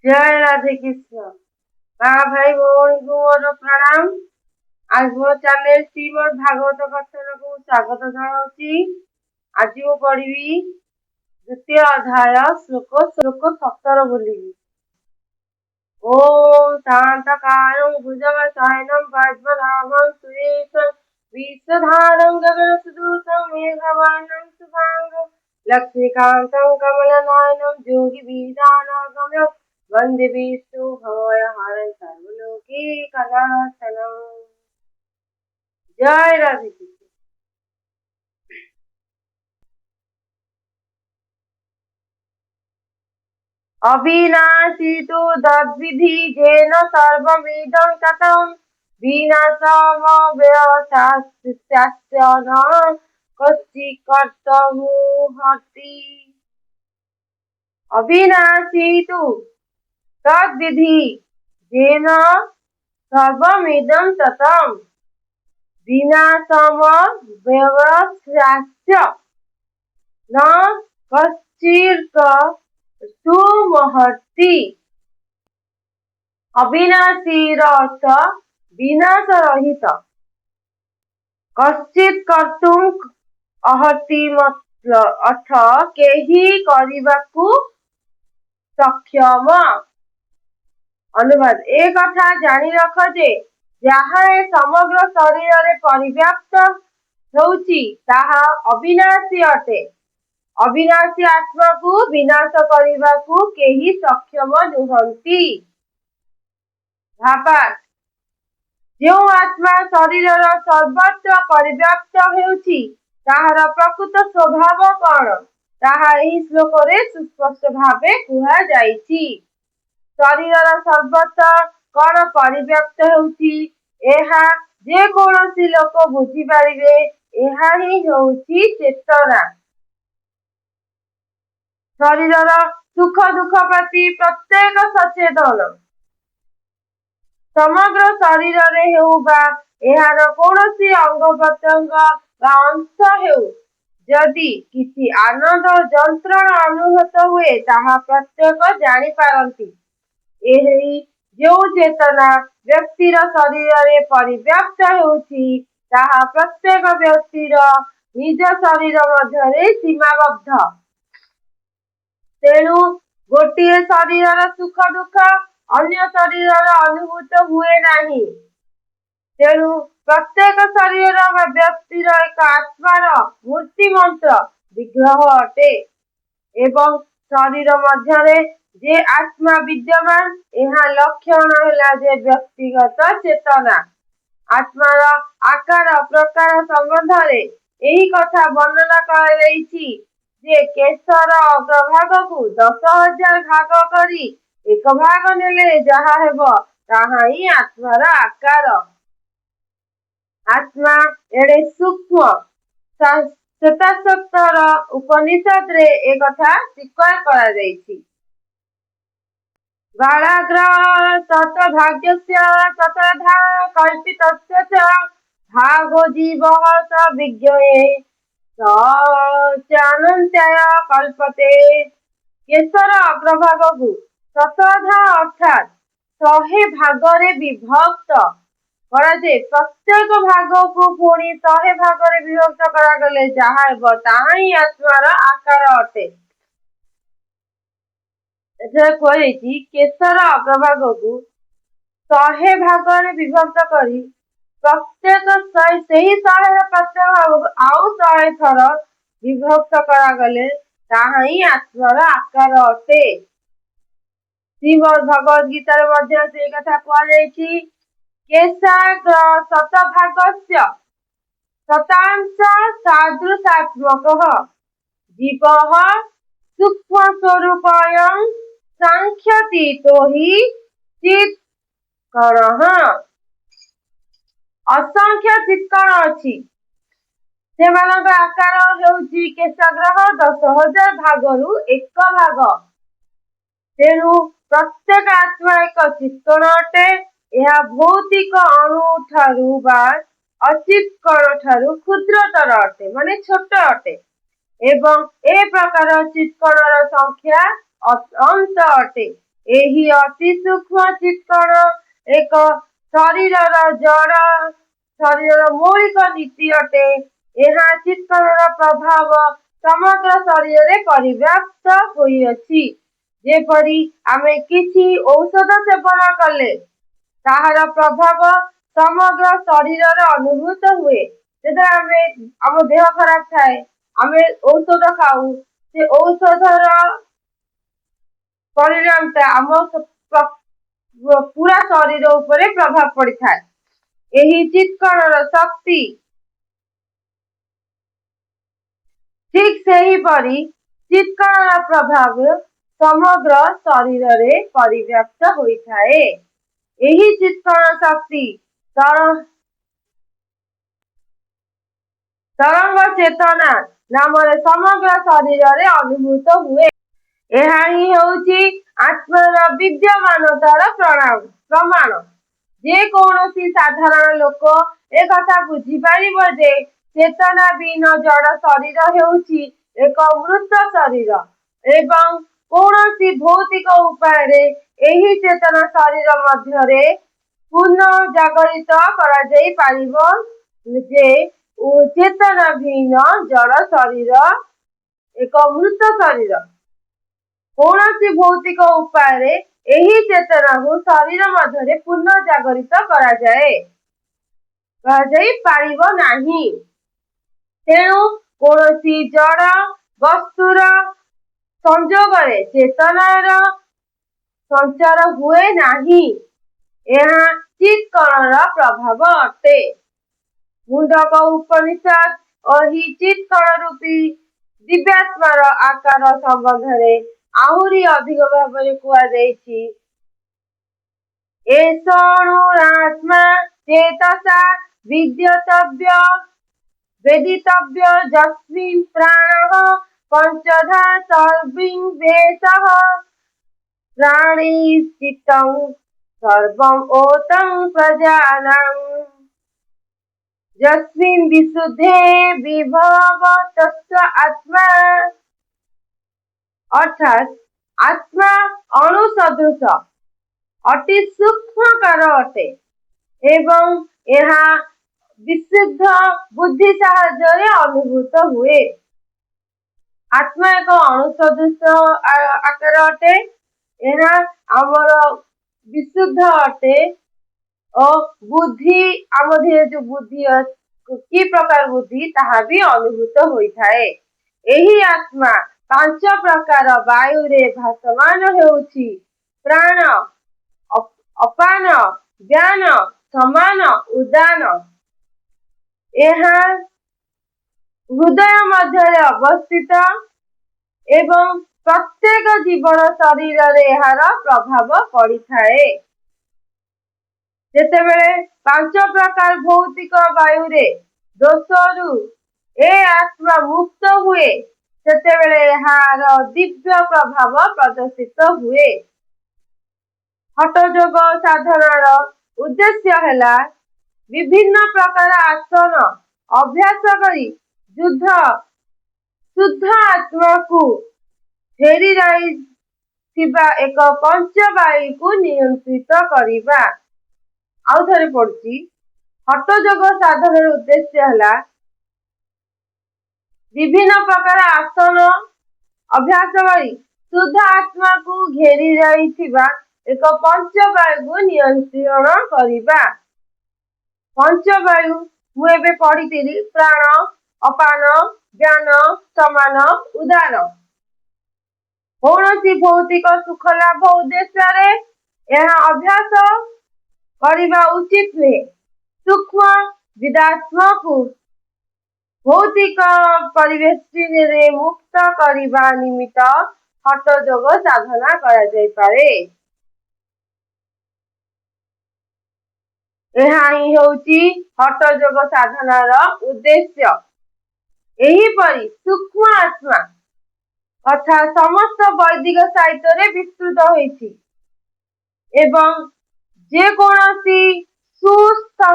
ଜୟ ରାଧେ କୃଷ୍ଣ। ମା, ଭାଇ, ଭଉଣୀଙ୍କୁ ମୋର ପ୍ରଣାମ। ଆଜି ମୋ ଚ୍ୟାନେଲ ଶ୍ରୀମଦ୍ ଭାଗବତ କଥନକୁ ସ୍ୱାଗତ ଜଣାଉଛି। ଆଜି ମୁଁ ପଢିବି ଦ୍ୱିତୀୟ ଅଧ୍ୟାୟ, ଶ୍ଲୋକ 17 ବୋଲିବି। ଓମ୍ ଶାନ୍ତକାରଂ ଭୁଜଗଶୟନଂ ପଦ୍ମନାଭଂ ସୁରେଶଂ ବିଶ୍ୱଧାରଂ ଗଗନସଦୃଶं ମେଘବର୍ଣ୍ଣं ଶୁଭାଙ୍ଗं ଲକ୍ଷ୍ମୀକାନ୍तं କମଳନୟनं ଯୋଗିବିଦାନଗମ୍ୟं ବନ୍ଦେ ବିଷ୍ଣୁ ଭବଭୟହରं ସର୍ବଲୋକୈକନାଥନम्। ଜୟ ରାଧେ କୃଷ୍ଣ। ଅବିନାଶୀ ତୁ ତଦ୍ବିଧି ଯେନ ସର୍ବମିଦଂ ତତଂ ବିନାଶମବ୍ୟୟସ୍ୟାସ୍ୟ ନ କଶ୍ଚିत् କର୍ତ୍ତୁମର୍ହତି। ଅବିନାଶୀ ତୁ ତଦ୍ବିଧି ଯେନ ସର୍ବମିଦଂ ତତଂ ବିନାଶମବ୍ୟୟସ୍ୟାସ୍ୟ ନ କଶ୍ଚିत् କର୍ତ୍ତୁମର୍ହତି। ଅବିନାଶୀର ଅର୍ଥ ବିନାଶ ରହିତ। କଶ୍ଚିତ୍ କର୍ତ୍ତୁମ୍ ଅର୍ହତି ଅର୍ଥ କେହି କରିବାକୁ ସକ୍ଷମ। ଅନୁବାଦ: ଏ କଥା ଜାଣି ରଖ ଯେ, ଯାହା ଏ ସମଗ୍ର ଶରୀରରେ ପରିବ୍ୟାପ୍ତ ହେଉଛି, ତାହା ଅବିନାଶୀ ଅଟେ। ଅବିନାଶୀ ଆତ୍ମାକୁ ବିନାଶ କରିବାକୁ କେହି ସକ୍ଷମ ନୁହନ୍ତି। ଭାବାର୍ଥ: ଯେଉଁ ଆତ୍ମା ଶରୀରର ସର୍ବତ୍ର ପରିବ୍ୟାପ୍ତ ହେଉଛି, ତାହାର ପ୍ରକୃତ ସ୍ୱଭାବ କଣ, ତାହା ଏହି ଶ୍ଲୋକରେ ସୁସ୍ପଷ୍ଟ ଭାବେ କୁହାଯାଇଛି। ଶରୀରର ସର୍ବତ୍ର କଣ ପରିବ୍ୟାପ୍ତ ହେଉଛି, ଏହା ଯେକୌଣସି ଲୋକ ବୁଝିପାରିବେ। ଏହା ହିଁ ହେଉଛି ଚେତନା। ଶରୀରର ସୁଖ ଦୁଃଖ ପ୍ରତି ପ୍ରତ୍ୟେକ ସଚେତନ। ସମଗ୍ର ଶରୀରରେ ହେଉ ବା ଏହାର କୌଣସି ଅଙ୍ଗ ପ୍ରତ୍ୟଙ୍ଗ ବା ଅଂଶ ହେଉ, ଯଦି କିଛି ଆନନ୍ଦ ଓ ଯନ୍ତ୍ରଣା ଅନୁଭୂତ ହୁଏ, ତାହା ପ୍ରତ୍ୟେକ ଜାଣିପାରନ୍ତି। ଏହି ଯେଉଁ ଚେତନା ବ୍ୟକ୍ତିର ଶରୀରରେ ପରିବ୍ୟାପ୍ତ ହେଉଛି, ତାହା ପ୍ରତ୍ୟେକ ବ୍ୟକ୍ତିର ନିଜ ଶରୀର ମଧ୍ୟରେ ସୀମାବଦ୍ଧ। ତେଣୁ ଗୋଟିଏ ଶରୀରର ସୁଖ ଦୁଃଖ ଅନ୍ୟ ଶରୀରର ଅନୁଭୂତ ହୁଏ ନାହିଁ। ତେଣୁ ପ୍ରତ୍ୟେକ ଶରୀର ବା ବ୍ୟକ୍ତିର ଏକ ଆତ୍ମାର ମୂର୍ତ୍ତିମନ୍ତ ବିଗ୍ରହ ଅଟେ ଏବଂ ଶରୀର ମଧ୍ୟରେ ଯେ ଆତ୍ମା ବିଦ୍ୟମାନ, ଏହା ଲକ୍ଷଣ ହେଲା ଯେ ବ୍ୟକ୍ତିଗତ ଚେତନା। ଆତ୍ମାର ଆକାର ପ୍ରକାର ସମ୍ବନ୍ଧରେ ଏହି କଥା ବର୍ଣ୍ଣନା କରାଯାଇଛି ଯେ, କେଶର ଅଗ୍ରଭାଗକୁ 10,000 ଭାଗ କରି ଏକ ଭାଗ ନେଲେ ଯାହା ହେବ, ତାହା ହିଁ ଆତ୍ମାର ଆକାର। ଆତ୍ମା ଏଡ଼େ ସୂକ୍ଷ୍ମ, ଶ୍ଵେତାଶ୍ୱତର ଉପନିଷଦରେ ଏ କଥା ସ୍ୱୀକାର କରାଯାଇଛି। ବାଳାଗ୍ର ଶତଭାଗସ୍ୟ ଶତଧା କଳ୍ପିତସ୍ୟ ଚ ଭାଗୋ ଜୀବଃ ସ ବିଜ୍ଞେୟ ସ ଚାନନ୍ତ୍ୟାୟ କଳ୍ପତେ। କେଶର ଅଗ୍ରଭାଗକୁ ଶତଧା ଅର୍ଥାତ୍ 100 ଭାଗରେ ବିଭକ୍ତ କରାଯାଇ ପ୍ରତ୍ୟେକ ଭାଗକୁ ପୁଣି 100 ଭାଗରେ ବିଭକ୍ତ କରାଗଲେ ଯାହା ହେବ, ତାହା ହିଁ ଆତ୍ମାର ଆକାର ଅଟେ। ଏଠାରେ କୁହାଯାଇଛି, କେଶର ଅଗ୍ରଭାଗକୁ 100 ଭାଗରେ ବିଭକ୍ତ କରି ପ୍ରତ୍ୟେକ ସେହି 100ର ପ୍ରତ୍ୟେକ ଭାଗକୁ ଆଉ 100 ଥର ବିଭକ୍ତ କରାଗଲେ ତାହା ହିଁ ଆତ୍ମାର ଆକାର ଅଟେ। ଶ୍ରୀମଦ୍ ଭଗବତ ଗୀତାରେ ମଧ୍ୟ ସେଇ କଥା କୁହାଯାଇଛି। କେଶାଗ୍ର ଶତଭାଗସ୍ୟ ଶତାଂଶ ସାଦୃଶାତ୍ମକଃ ଜୀବଃ ସୂକ୍ଷ୍ମ ସ୍ୱରୂପୋऽୟଂ ସାଂଖ୍ୟାତୀତୋ ହି ଚିତ୍ କଣଃ। ଅସଂଖ୍ୟ ଚିତ୍କଣ ଅଛି। ସେମାନଙ୍କ ଆକାର ହେଉଛି କେଶାଗ୍ରର 10,000 ଭାଗରୁ ଏକ ଭାଗ। ତେଣୁ ପ୍ରତ୍ୟେକ ଆତ୍ମା ଏକ ଚିତ୍କଣ ଅଟେ। ଏହା ଭୌତିକ ଅଣୁଠାରୁ ବା ଅଚିତ୍ କଣ ଠାରୁ କ୍ଷୁଦ୍ରତର ଅଟେ, ମାନେ ଛୋଟ ଅଟେ ଏବଂ ଏ ପ୍ରକାର ଚିତ୍କଣର ସଂଖ୍ୟା ଅନନ୍ତ ଅଟେ। ଏହି ଅତି ସୂକ୍ଷ୍ମ ଚିତ୍କଣ ଏକ ଶରୀରର ଜଡ଼ ଶରୀରର ମୌଳିକ ନୀତି ଅଟେ। ଏହା ଚିତ୍କଣର ପ୍ରଭାବ ସମଗ୍ର ଶରୀରରେ ପରିବ୍ୟାପ୍ତ ହୋଇଅଛି। ଯେପରି ଆମେ କିଛି ଔଷଧ ସେବନ କଲେ ତାହାର ପ୍ରଭାବ ସମଗ୍ର ଶରୀରରେ ଅନୁଭୂତ ହୁଏ। ଯେତେବେଳେ ଆମ ଦେହ ଖରାପ ଥାଏ, ଆମେ ଔଷଧ ଖାଉ, ସେ ଔଷଧର ପରିଣାମଟା ଆମ ପୁରା ଶରୀର ଉପରେ ପ୍ରଭାବ ପଡିଥାଏ। ଏହି ଚିତ୍କଣର ଶକ୍ତି ଠିକ୍ ସେହିପରି ଚିତ୍କଣର ପ୍ରଭାବ ସମଗ୍ର ଶରୀରରେ ପରିବ୍ୟାପ୍ତ ହୋଇଥାଏ। ଏହି ଚିତ୍କଣ ଶକ୍ତି ତରଙ୍ଗ ଚେତନା ନାମରେ ସମଗ୍ର ଶରୀରରେ ଅନୁଭୂତ ହୁଏ। ଏହା ହିଁ ହେଉଛି ଆତ୍ମାର ବିଦ୍ୟମାନତାର ପ୍ରମାଣ। ଯେ କୌଣସି ସାଧାରଣ ଲୋକ ଏକଥା ବୁଝିପାରିବ ଯେ ଚେତନାବିହୀନ ଜଡ଼ ଶରୀର ହେଉଛି ଏକ ମୃତ ଶରୀର ଏବଂ କୌଣସି ଭୌତିକ ଉପାୟରେ ଏହି ଚେତନା ଶରୀର ମଧ୍ୟରେ ପୁନଃଜାଗରିତ କରାଯାଇ ପାରିବ ଯେ ଚେତନାବିହୀନ ଜଡ଼ ଶରୀର ଏକ ମୃତ ଶରୀର। କୌଣସି ଭୌତିକ ଉପାୟରେ ଏହି ଚେତନାକୁ ଶରୀର ମଧ୍ୟରେ ପୁନଃଜାଗରିତ କରାଯାଇ ପାରିବ ନାହିଁ। ତେଣୁ କୌଣସି ଜଡ଼ ବସ୍ତୁର ସଂଯୋଗରେ ଚେତନାର ସଞ୍ଚାର ହୁଏ ନାହିଁ। ଏହା ଚିତ୍କଣର ପ୍ରଭାବ ଅଟେ। ମୁଣ୍ଡକ ଉପନିଷଦ ଏହି ଚିତ୍କଣ ରୂପୀ ଦିବ୍ୟାତ୍ମାର ଆକାର ସମ୍ବନ୍ଧରେ ଆହୁରି ଅଧିକ ଭାବରେ କୁହାଯାଇଛି। ଏଷୋऽଣୁରାତ୍ମା ଚେତସା ବିଦ୍ୟତବ୍ୟ ବେଦିତବ୍ୟ ଯସ୍ମିନ୍ ପ୍ରାଣଃ ପଞ୍ଚଧା ସର୍ବିଂ ବେଶଃ ପ୍ରାଣୈଶ୍ଚିତ୍ତଂ ସର୍ବଂ ଓତଂ ପ୍ରଜାନାଂ ଯସ୍ମିନ୍ ବିଶୁଦ୍ଧେ ବିଭବତସ୍ୟ ଆତ୍ମା। ଅର୍ଥାତ୍ ଆତ୍ମା ଅଣୁ ସଦୃଶ ଅତି ସୂକ୍ଷ୍ମକାର ଅଟେ ଏବଂ ଏହା ବିଶୁଦ୍ଧ ବୁଦ୍ଧି ସାହାଯ୍ୟରେ ଅନୁଭୂତ ହୁଏ। ଆତ୍ମା ଏକ ଅଣୁ ସଦୃଶ ଆକାର ଅଟେ। ଏହା ଆମର ବିଶୁଦ୍ଧ ଅଟେ ଓ ବୁଦ୍ଧି, ଆମ ଦେହରେ ଯୋଉ ବୁଦ୍ଧି, କି ପ୍ରକାର ବୁଦ୍ଧି, ତାହା ବି ଅନୁଭୂତ ହୋଇଥାଏ। ଏହି ଆତ୍ମା ପାଞ୍ଚ ପ୍ରକାର ବାୟୁରେ ଭାସମାନ ହେଉଛି: ପ୍ରାଣ, ଅପାନ, ବ୍ୟାନ, ସମାନ, ଉଦାନ। ଏହା ହୃଦୟ ମଧ୍ୟରେ ଅବସ୍ଥିତ ଏବଂ ପ୍ରତ୍ୟେକ ଜୀବର ଶରୀରରେ ଏହାର ପ୍ରଭାବ ପଡ଼ିଥାଏ। ଯେତେବେଳେ ପାଞ୍ଚ ପ୍ରକାର ଭୌତିକ ବାୟୁରେ ଦୋଷରୁ ଏ ଆତ୍ମା ମୁକ୍ତ ହୁଏ, ସେତେବେଳେ ଏହାର ଦିବ୍ୟ ପ୍ରଭାବ ପ୍ରଦର୍ଶିତ ହୁଏ। ହଠଯୋଗ ସାଧନାର ଉଦ୍ଦେଶ୍ୟ ହେଲା ବିଭିନ୍ନ ପ୍ରକାର ଆସନ ଅଭ୍ୟାସ କରି ଶୁଦ୍ଧ ଆତ୍ମାକୁ ଘେରି ଯାଇଥିବା ଏକ ପଞ୍ଚବାୟୁକୁ ନିୟନ୍ତ୍ରିତ କରିବା। ଆଉ ଥରେ ପଢୁଛି। ହଠଯୋଗ ସାଧନାର ଉଦ୍ଦେଶ୍ୟ ହେଲା ବିଭିନ୍ନ ପ୍ରକାର ଆସନ ଅଭ୍ୟାସ କରି ଶୁଦ୍ଧ ଆତ୍ମାକୁ ଘେରି ଯାଇଥିବା ଏକ ପଞ୍ଚବାୟୁକୁ ନିୟନ୍ତ୍ରଣ କରିବା। ପଞ୍ଚବାୟୁ ମୁଁ ଏବେ ପଢିଥିଲି: ପ୍ରାଣ, ଅପାନ, ବ୍ୟାନ, ସମାନ, ଉଦାନ। କୌଣସି ଭୌତିକ ସୁଖ ଲାଭ ଉଦ୍ଦେଶ୍ୟରେ ଏହା ଅଭ୍ୟାସ କରିବା ଉଚିତ ନୁହେଁ। ସୂକ୍ଷ୍ମ ବିଦାତ୍ମକୁ ଭୌତିକ ପରିବେଷ୍ଟନୀରେ ମୁକ୍ତ କରିବା ନିମିତ୍ତ ହଠଯୋଗ ସାଧନା କରାଯାଇପାରେ। ଏହା ହିଁ ହେଉଛି ହଠଯୋଗ ସାଧନାର ଉଦ୍ଦେଶ୍ୟ। ଏହିପରି ସୂକ୍ଷ୍ମ ଆତ୍ମା କଥା ସମସ୍ତ ବୈଦିକ ସାହିତ୍ୟରେ ବିସ୍ତୃତ ହୋଇଛି ଏବଂ ଯେକୌଣସି ସୁସ୍ଥ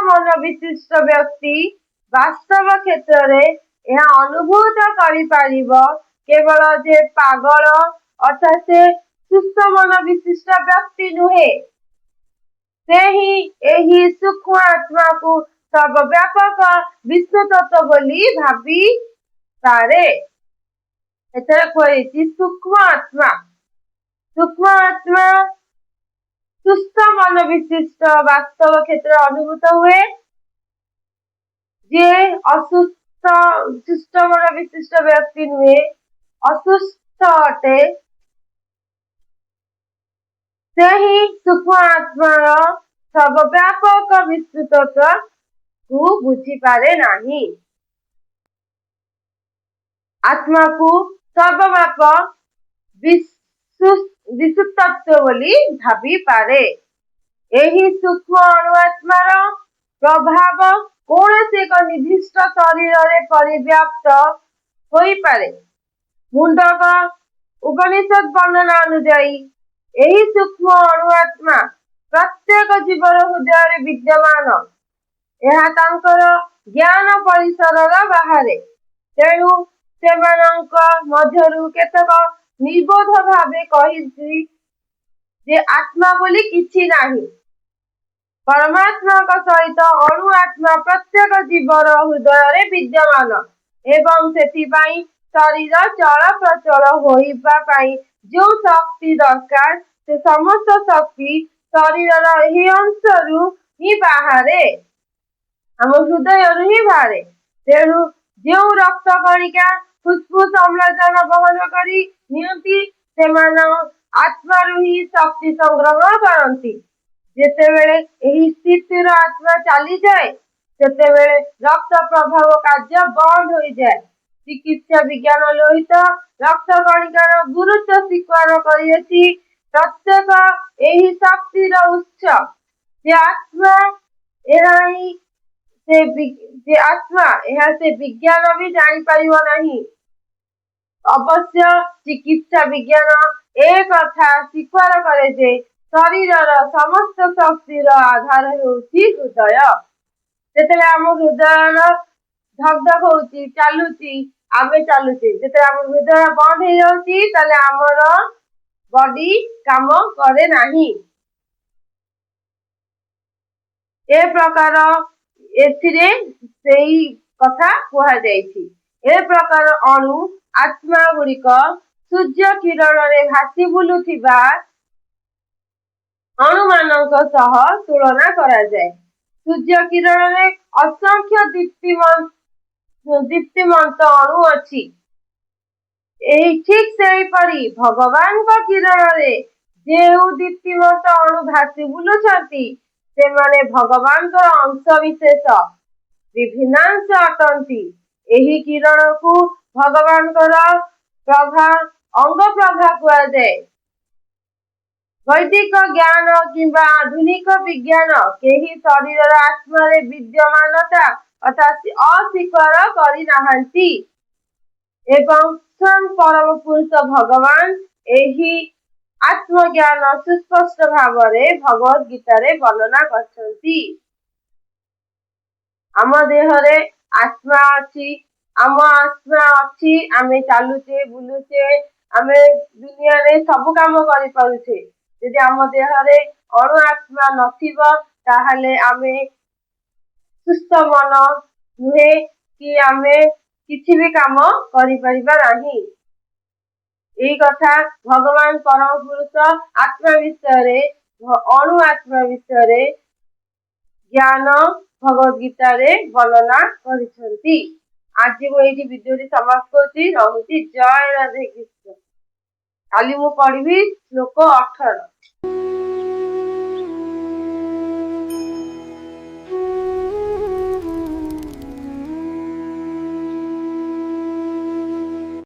ମନ ବିଶିଷ୍ଟ ବ୍ୟକ୍ତି ବାସ୍ତବ କ୍ଷେତ୍ରରେ ଏହା ଅନୁଭୂତ କରିପାରିବ। କେବଳ ଯେ ପାଗଳ, ଅର୍ଥାତ୍ ସେ ସୁସ୍ଥ ମନ ବିଶିଷ୍ଟ ବ୍ୟକ୍ତି ନୁହେଁ, ସେ ହିଁ ଏହି ସୂକ୍ଷ୍ମ ଆତ୍ମାକୁ ସର୍ବବ୍ୟାପକ ବିଷ୍ଣୁ ତତ୍ତ୍ୱ ବୋଲି ଭାବିପାରେ। ଏଥିରେ କୁହାଯାଇଛି ସୂକ୍ଷ୍ମ ଆତ୍ମା। ସୂକ୍ଷ୍ମ ଆତ୍ମା ସୁସ୍ଥ ମନ ବିଶିଷ୍ଟ ବାସ୍ତବ କ୍ଷେତ୍ରରେ ଅନୁଭୂତ ହୁଏ। ଯିଏ ଅସୁସ୍ଥ, ସୁସ୍ଥ ମନ ବିଶିଷ୍ଟ ବ୍ୟକ୍ତି ନୁହେଁ, ଅସୁସ୍ଥ ଅଟେ, ସେ ହିଁ ସୂକ୍ଷ୍ମ ଆତ୍ମାର ସର୍ବବ୍ୟାପକ ବିଷ୍ଣୁ ତତ୍ତ୍ୱକୁ ବୁଝିପାରେ ନାହିଁ। ଆତ୍ମାକୁ ସର୍ବବ୍ୟାପ ବିଷ୍ଣୁ ତତ୍ତ୍ୱ ବୋଲି ଭାବିପାରେ। ଏହି ସୂକ୍ଷ୍ମ ଅଣୁ ଆତ୍ମାର ପ୍ରଭାବ କୌଣସି ଏକ ନିର୍ଦ୍ଦିଷ୍ଟ ଶରୀରରେ ପରିବ୍ୟାପ୍ତ ହୋଇପାରେ। ମୁଣ୍ଡକ ଉପନିଷଦ ବର୍ଣ୍ଣନା ଅନୁଯାୟୀ ଏହି ସୂକ୍ଷ୍ମ ଅଣୁ ଆତ୍ମା ପ୍ରତ୍ୟେକ ଜୀବର ହୃଦୟରେ ବିଦ୍ୟମାନ। ଏହା ତାଙ୍କର ଜ୍ଞାନ ପରିସରର ବାହାରେ। ତେଣୁ ସେମାନଙ୍କ ମଧ୍ୟରୁ କେତେକ ନିର୍ବୋଧ ଭାବେ କହନ୍ତି ଯେ ଆତ୍ମା ବୋଲି କିଛି ନାହିଁ। ପରମାତ୍ମାଙ୍କ ସହିତ ଅଣୁ ଆତ୍ମା ପ୍ରତ୍ୟେକ ଜୀବର ହୃଦୟରେ ବିଦ୍ୟମାନ ଏବଂ ସେଥିପାଇଁ ଶରୀର ଚଳପ୍ରଚଳ ହୋଇବା ପାଇଁ ଯେଉଁ ଶକ୍ତି ଦରକାର, ସେ ସମସ୍ତ ଶକ୍ତି ଶରୀରର ଏହି ଅଂଶରୁ ହିଁ ବାହାରେ, ଆମ ହୃଦୟରୁ ହିଁ ବାହାରେ। ତେଣୁ ଯେଉଁ ରକ୍ତ କଣିକା ଫୁସଫୁସ ଅମ୍ଳଜାନ ବହନ କରି ନିଅନ୍ତି, ସେମାନେ ଆତ୍ମାରୁ ହିଁ ଶକ୍ତି ସଂଗ୍ରହ କରନ୍ତି। ଯେତେବେଳେ ଏହି ସ୍ଥିତିର ଆତ୍ମା ଚାଲିଯାଏ, ସେତେବେଳେ ରକ୍ତ ପ୍ରଭାବ କାର୍ଯ୍ୟ ବନ୍ଦ ହୋଇଯାଏ। ଚିକିତ୍ସା ବିଜ୍ଞାନ ଲୋହିତ ରକ୍ତ କଣିକାର ଗୁରୁତ୍ୱ ସ୍ୱୀକାର କରିଅଛି। ପ୍ରତ୍ୟେକ ଏହି ଶକ୍ତିର ଉତ୍ସ ଯେ ଆତ୍ମା, ଏହା ହିଁ ସେ ଯେ ଆତ୍ମା, ଏହା ସେ ବିଜ୍ଞାନ ବି ଜାଣିପାରିବ ନାହିଁ। ଅବଶ୍ୟ ଚିକିତ୍ସା ବିଜ୍ଞାନ ଏ କଥା ସ୍ୱୀକାର କରେ ଯେ ଶରୀରର ସମସ୍ତ ଶକ୍ତିର ଆଧାର ହେଉଛି ହୃଦୟ। ଯେତେବେଳେ ଆମ ହୃଦୟର ଧକ ଧକ ହଉଛି, ଚାଲୁଛି, ଆମେ ଚାଲୁଛେ। ଯେତେବେଳେ ଆମ ହୃଦୟ ବନ୍ଦ ହେଇଯାଉଛି, ତାହେଲେ ଆମର ବଡି କାମ କରେ ନାହିଁ। ଏ ପ୍ରକାର ଏଥିରେ ସେଇ କଥା କୁହାଯାଇଛି। ଏ ପ୍ରକାର ଅଣୁ ଆତ୍ମା ଗୁଡିକ ସୂର୍ଯ୍ୟ କିରଣରେ ଭାସି ବୁଲୁଥିବା ଅଣୁମାନଙ୍କ ସହ ତୁଳନା କରାଯାଏ। ସୂର୍ଯ୍ୟ କିରଣରେ ଅସଂଖ୍ୟ ଦୀପ୍ତିମନ୍ତ ଅଣୁ ଅଛି। ଏହି ଠିକ ସେହିପରି ଭଗବାନଙ୍କ କିରଣରେ ଯେଉଁ ଦୀପ୍ତିମନ୍ତ ଅଣୁ ଭାସି ବୁଲୁଛନ୍ତି, ସେମାନେ ଭଗବାନଙ୍କର ଅଂଶ ବିଶେଷ, ବିଭିନ୍ନାଂଶ ଅଟନ୍ତି। ଏହି କିରଣକୁ ଭଗବାନଙ୍କର ପ୍ରଭା, ଅଙ୍ଗ ପ୍ରଭା କୁହାଯାଏ। ବୈଦିକ ଜ୍ଞାନ କିମ୍ବା ଆଧୁନିକ ବିଜ୍ଞାନ କେହି ଶରୀରର ଆତ୍ମାରେ ବିଦ୍ୟମାନତା ଅର୍ଥାତ୍ ଅସ୍ୱୀକାର କରିନାହାନ୍ତି ଏବଂ ସ୍ୱୟଂ ପରମ ପୁରୁଷ ଭଗବାନ ଏହି ଆତ୍ମଜ୍ଞାନ ସୁସ୍ପଷ୍ଟ ଭାବରେ ଭଗବତ ଗୀତାରେ ବର୍ଣ୍ଣନା କରିଛନ୍ତି। ଆମ ଦେହରେ ଆତ୍ମା ଅଛି। ଆମ ଆତ୍ମା ଅଛି, ଆମେ ଚାଲୁଛେ, ବୁଲୁଛେ, ଆମେ ଦୁନିଆରେ ସବୁ କାମ କରିପାରୁଛେ। ଯଦି ଆମ ଦେହରେ ଅଣୁ ଆତ୍ମା ନଥିବ, ତାହେଲେ ଆମେ ସୁସ୍ଥ ମନ ନୁହେଁ କି ଆମେ କିଛି ବି କାମ କରିପାରିବା ନାହିଁ। ଏଇ କଥା ଭଗବାନ ପରମ ପୁରୁଷ ଆତ୍ମା ବିଷୟରେ, ଅଣୁ ଆତ୍ମା ବିଷୟରେ ଜ୍ଞାନ ଭଗବତ ଗୀତାରେ ବର୍ଣ୍ଣନା କରିଛନ୍ତି। ଆଜି ମୁଁ ଏଇଠି ଭିଡିଓଟି ସମାପ୍ତ କରୁଛି। ରହୁଛି। ଜୟ ରାଧେ କୃଷ୍ଣ। କାଲି ମୁଁ ପଢିବି ଶ୍ଲୋକ 18।